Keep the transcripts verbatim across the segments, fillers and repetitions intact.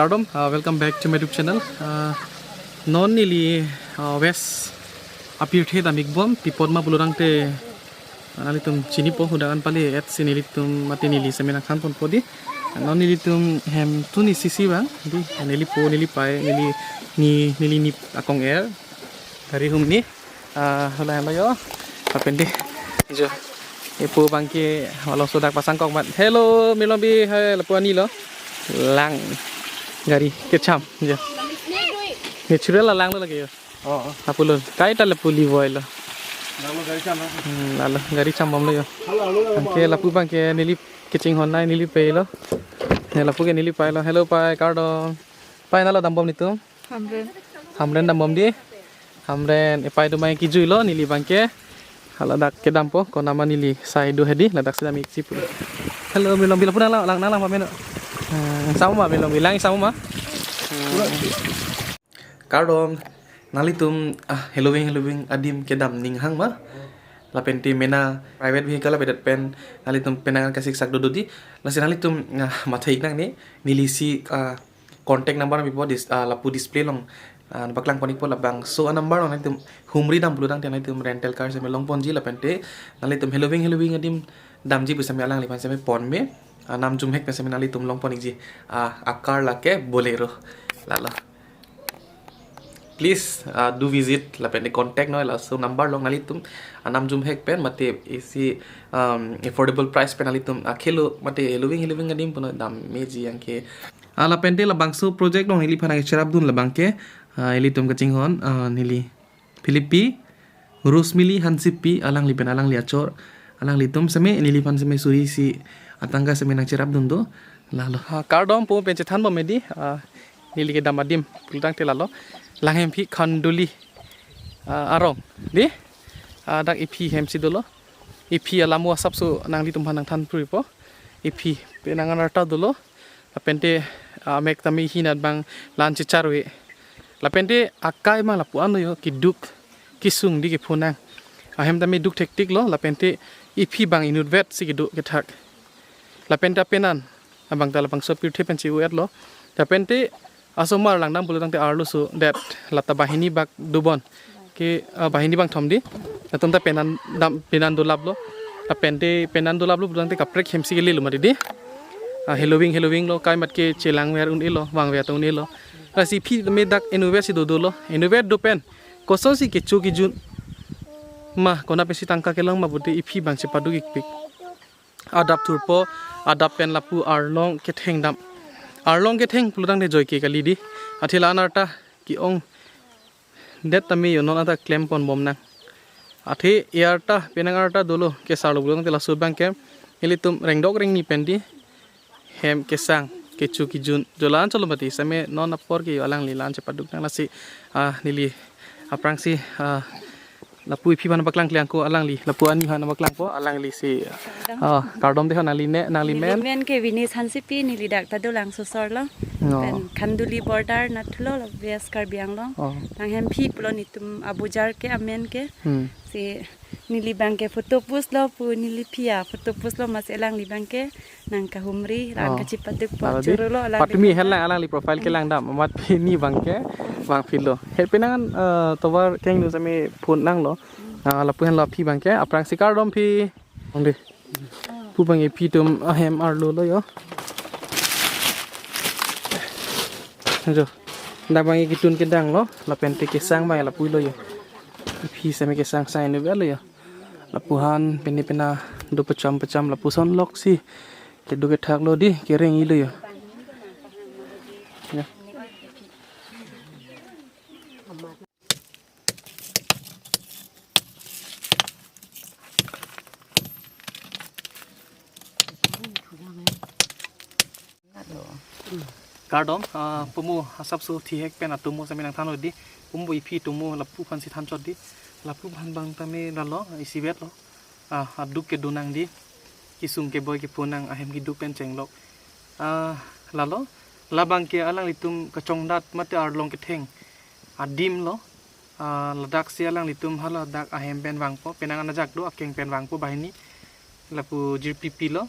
Kardom, uh, welcome back to my YouTube channel. Uh, non neli, uh, West apirthe damikbom, pi apot ma pulotangte, uh, nanglitum chinipo, hadak an pali et si nelitum mate neli seme nangthanponpo dei. Non nelitum hem tuni sisi abang dei, nelipo, nelipei, neli, ni, neli ni akong er, gari humni, ah, hala hala yo, lapen dei, jo, epo abangke malomso dak pasangkok mat. Hello, Milombi, hai, lapu ani lo, lang, gari kecham, jo, natural alanglo lake yo. Oh, oh. Lapulo, kaita lapu livoilo. Lalo gari cham, ha? Hmm, lalo gari chambomlo yo. Halo, halo, halo. Anke lapu abangke neli kechinghon nai, nelipeilo. Ne lapu ke nelipeilo. Hello pei, kardom. Pei, nanglo dambom netum? Hamren. Hamren dambom dei. Hamren epei atum abang kejuilo, neli abangke hala dak kedampo, konat ma neli sai do hedi, ladak si dam-ik si pu. Hello, Milombi, lapu nanglang, lang, nanglang pameno. Hmm, samo ma Milombi, lang samo ma? Hmm. Kardom, nanglitum, ah, heloving, heloving adim kedam ning hang ma? Lapente mena private vehicle avedet pen, nanglitum penang kasiksak dodo dei. Lasi nanglitum, ah, matha-ik nangne, neli si, ah, contact number pipo dis-, ah, lapu display along, ah, paklangpon-ikpo, labangso a-number along nanglitum humri dam pulotangte nanglitum rental car seme longponji, lapente nanglitum heloving, heloving adim damji pu seme alangliphan seme pon me, ah, namjumhek pen seme nanglitum longpon-ikji, ah, a-car lake Bolero. Lalo. Please, uh, do visit, lapente contact noi, laso number along nanglitum, uh, namjumhek pen mate isi, um, affordable price pen nanglitum, uh, khelo mate heloving, heloving adim puno dam meji anke. Uh, lapente labangso project along neliphan nangcherapdun labangke, uh, ilitum kachinghon, uh, neli Philippi, Rosemili Hansipi, alangli pen alangli achor, alanglitum seme neliphan seme suri isi atangka seme nangcherapdun do. Lalo. Ha, kardom, pu pen chethanbom me dei, ah, neli kedam adim pulotangte lalo. Langhemphi Khanduli, ah, arong dei. Ah, dak iphi hem si dolo. Iphi alam asapso nanglitum aphan nangthan puripo. Iphi penang anarta dolo. Lapente, ah, mek tame hinat abang la-an checharve. Lapente akai ma lapu-anlo yo, keduk kesung dei, kepho nang. Ahem tame duk thektiklo, lapente iphi abang inutvet si kedo kethak. Lapente penan abang ta labangso apirthe pen che-u-etlo. Lapente asomar langdam pulotangte arloso det, lata banghini bak dobom. Ke, ah, banghini bangthom dei. Latum ta penan dam, penan dolaplo. Lapente penan dolaplo pulotangte kaprek hem si kelelo mati dei. Ah, heloving, helovinglo, kai mat ke chelangver un-elo, vangver ta un-elo. Lasi iphi tame dak inutvet si dodolo. Inutvet do pen kosonsi kecho kejun ma, konat pensi tangka kelong ma pute iphi abang chepaduk-ikpik. Adap thurpo, adap pen lapu arlong ketheng dam. Arlong ketheng pulotangte joike kali dei. Athe la-an arta ke-ongdet tame yo, non anta klemponbom nang. Athe e-arta, penang arta dolo, kesarlo pulotangte laso abangke ilitum rengdok rengni pen dei hem kesang, kecho kejun, jo la-an cholo mati, seme non apor ke yo alangli la-an chepaduk nang. Lasi, ah, neli aphrangsi, ah, lapu iphi aphan paklangkle ako, alangli, lapu ani aphan paklangpo, alangli si, ah, kardom dei ho, nangli ne, nangli men? Neli men ke Vinis Hansipi, neli dak ta Dolangso asorlo. No. Pen Khanduli border nathulo, la West Karbi Anglong. Oh. Langhemphi pulo netum abujar ke amen ke. Hmm. Si neli abangke photo post lo pu, neli phi aphoto post lo, masi alangli abangke nangkahumri, lang, oh, kachepadukpo. Lalo dei. Chorolo alangli. Patumi abang helang, alangli profile kelang dam, amat pini abangke vangphitlo. He penang, eh, tovar kengdun seme phone nanglo. Ah, lapu henlo aphi abangke, aphrangsi kardom phi. Ong dei. Pu abang iphi atum ahem arlolo yo. Jo. Dak abang ketun kedanglo, lapente kesang abang lapulo yo. Iphi seme kesang sang inutvetlo yo. Lapu aphan pini pena do pacham pacham, lapuson lok si kedo kethaklo dei, kereng-ilo yo. Ya. Kardom, ah, pumo asapso thihek pen atomo seme nangthanlo dei. Pumo iphi atomo lapu aphansi thanchot dei. Lapu aphan abang tame lalo, isivetlo. Ah, aduk kedo nang dei. Kesung keboi kepho nang, ahem keduk pen chenglok. Ah, lalo, labangke alanglitum kachongdat mate arlong ketheng adim lo. Ah, ladak si alanglitum hala dak ahem pen vangpo, penang an ajak do, akeng pen vangpo banghini. Lapu jirpi pilo.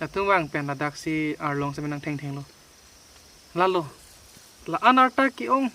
Latum vang pen ladak si arlong seme nangthengthenglo. Lalo, La-an arta ke-ong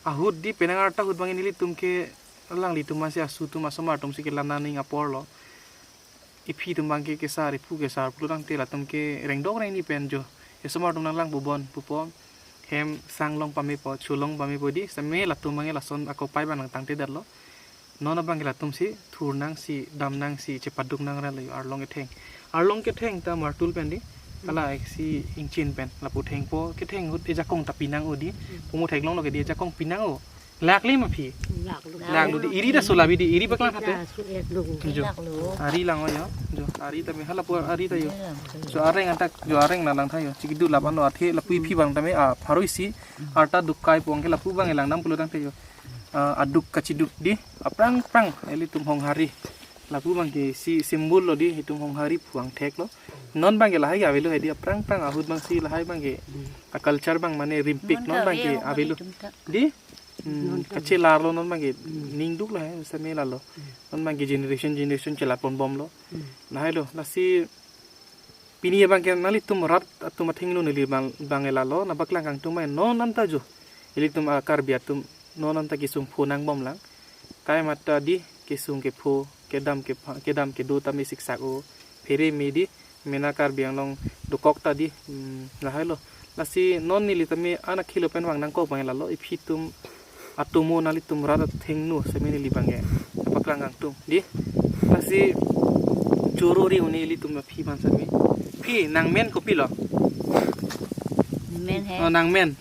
ahut di, penang arta ahut abang nelitum ke, alanglitum masi asu atum asomar atum si kelang nangji apor lo. Iphi atum abang ke kesar, iphu kesar pulo tangte latum ke rengdok rengni pen jo. Esomar atum nanglang bubon, pupo. Hem sang long pamepo, cho long pamepo di, seme latum abang ke lason akopai abang nangtangte detlo. Non abang ke latum si thur nangji, dam nangji, chepaduk nang ra lo arlong ketheng. Arlong ketheng ta martul pen di, hala si ingchin pen, lapu thengpo, ketheng ahut ejakong ta pinang o di, pumu theklong lo ke di ejakong pinang o. Lak le ma phi? Lak lo. Lak lo di, iri ta so labi di, iri paklang hate. Lak lo. Jo. Lak lo. Ari lang o yo, jo. Ari ta me hala pu ari ta yo. Jo areng antak, jo areng na lang tha yo. Chikiduk lap anlo athe, lapu iphi abang ta me, a, pharo isi, arta duk kai pong ke lapu abang elang dam pulo tangte yo. Ah, aduk kachiduk di, aphrang phrang, ilitum Honghari. Lapu abang ke si symbol lo di, itum Honghari phuang thek lo. Non abang ke lahai ke avelo he di, aphrang phrang ahut abang si lahai abang ke. A culture abang mane rimpik non abang ke avelo. Di? Hmm, kachelar lo non abang ke. Ning duk lo he, seme lalo. Non abang ke generation, generation chelar pon bom lo. Lahai lo, lasi pini abang ke nanglitum rat atum athengno neli abang, abang ke lalo, nangpaklang kangtung mai non anta jo. Ilitum a Karbi atum non anta kesung pho nang bom lang. Kai mata di kesung kepho, kedam kepha, kedam kedo ta me siksak o. Phere me di, mena Karbi Anglong dokok ta di, hmm, lahai lo. Lasi non neli ta me anak khilo pen vang nangkok abang ke lalo, iphi atum atomo nanglitum rat athengno seme neli abang ke paklang kangtung di. Lasi choro ri uni ilitum aphi man seme. Phi nangmen kopilo? Men he. Oh, nangmen.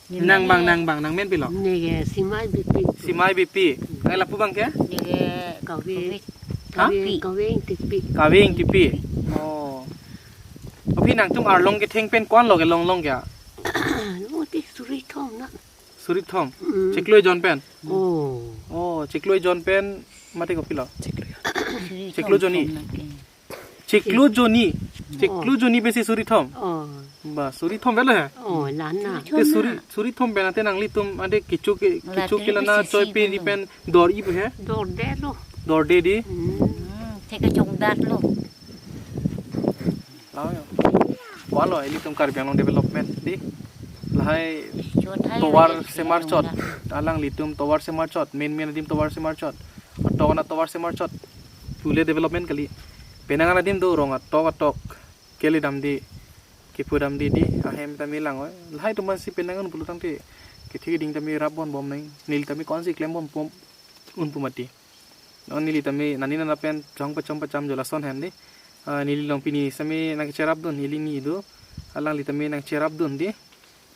Nang abang, nang abang, nangmen pilo? Neke Simai Beypi. Simai Beypi. Nang lapu abang ke? Neke Kave. Kave. Kave, Kave Ingtipi. Kave Ingtipi. Oh. Aphi nangtum arlong ketheng pen ko-an lo kelong long ke? Mati suri thom na. Suri thom. Mm. Chiklo jon pen. Oh. Oh, chiklo jon pen mati kopilo? Chiklo jonni. Chiklo jonni. Chiklo jonni pensi suri thom. Oh. Ba, suri thom pen lo he? Oh, lana. Te suri, suri thom pen ante nanglitum ante kecho ke, kecho ke lana choi pe di pen dor-i pu he? Dorde lo. Dorde di. Hmm. Hmm, te kechongdat lo. Lao yo. Ko-an lo, ilitum Karbi Anglong development di. Lahai tovar semar chot. Alanglitum tovar semar chot. Main main adim tovar semar chot. Atok ana tovar semar chot. Pule development kali. Penang ana adim do rong atok atok. Kele damde. Kepho damde di. Ahem ta me lang oi. Lahai atum masi penang an pulo tangte. Kethe keding ta me rap bon bom nang. Neli ta me ko-an si klem bom pom. Un pu mati. Non neli ta me nani nana pen chong pachom pacham jo lason hen di. Ah, neli along pini seme nangcherap dun, neli ni do. Alangli ta me nangcherap dun di.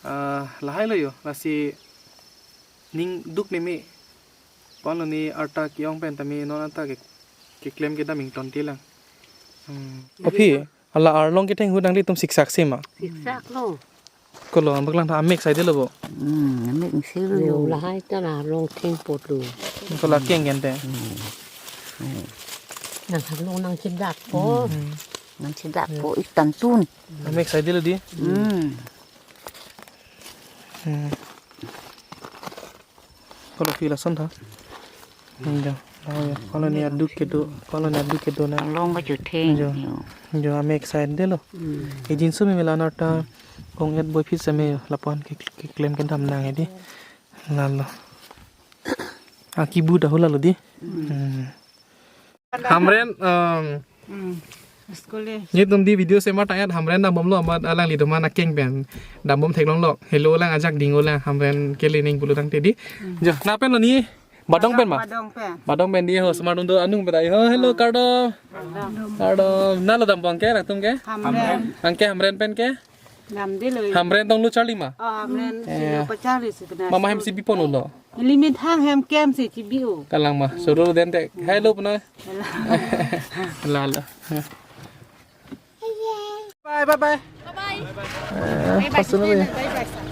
Ah, lahai lo yo, lasi ning duk ne me. Ko-an lo ne arta ke-ong pen ta me non anta ke, keklem kedam ingtonte lang. Hmm. O phi, hala arlong ketheng ahut nanglitum siksak si ma? Siksak lo. Ko lo, nangpaklang tha, amek saide lo bo. Hmm, amek si lo. Yo, lahai ta la arlong thengpo lo. Ko la keng gente. Hmm. Hmm. Nang arlong nangchedakpo. Hmm. Nangchedakpo, ik tantun. Amek saide lo di. Hmm. Hmm. Ko lo phi lason tha. Jo. Ko lo ne aduk kedo, ko lo ne aduk kedo na. Arlong ba chutheng. Jo. Jo, amek saide lo. Hmm. Ejinso me mela na ta ong et boi phit seme lapu-an ke, keklem kedam nang di. Lalo. Akibu dah lalo di. Hmm. Hmm. Hamren, um, Hmm. School e. Netum di video semar tang-et Hamren dambom lo amat alanglitum an akeng pen dambom theklong lo. Helo lang ajak ding-o lang Hamren kele ning pulo tangte di. Hmm. Jo, na pen lo ne? Badong pen ma? Badong pen. Badong pen di ho, osomar atum do anung pen ai ho. Hello, kardom. Kardom. Kardom. Na lo dambom ke, nangtum ke? Hamren. Nang ke Hamren pen ke? Damde lo. Hamren tong lo charli ma? Oh, Hamren si lo pacharli si kena. Mama hem si bipon lo. Limit hang hem kem si chibi-o. Kalang ma. Suru den te. Hello puna. Hello. Lalo. Bye, bye, bye. Bye, bye. Eh, bye, bye. Pas dulu ya. Bye, bye.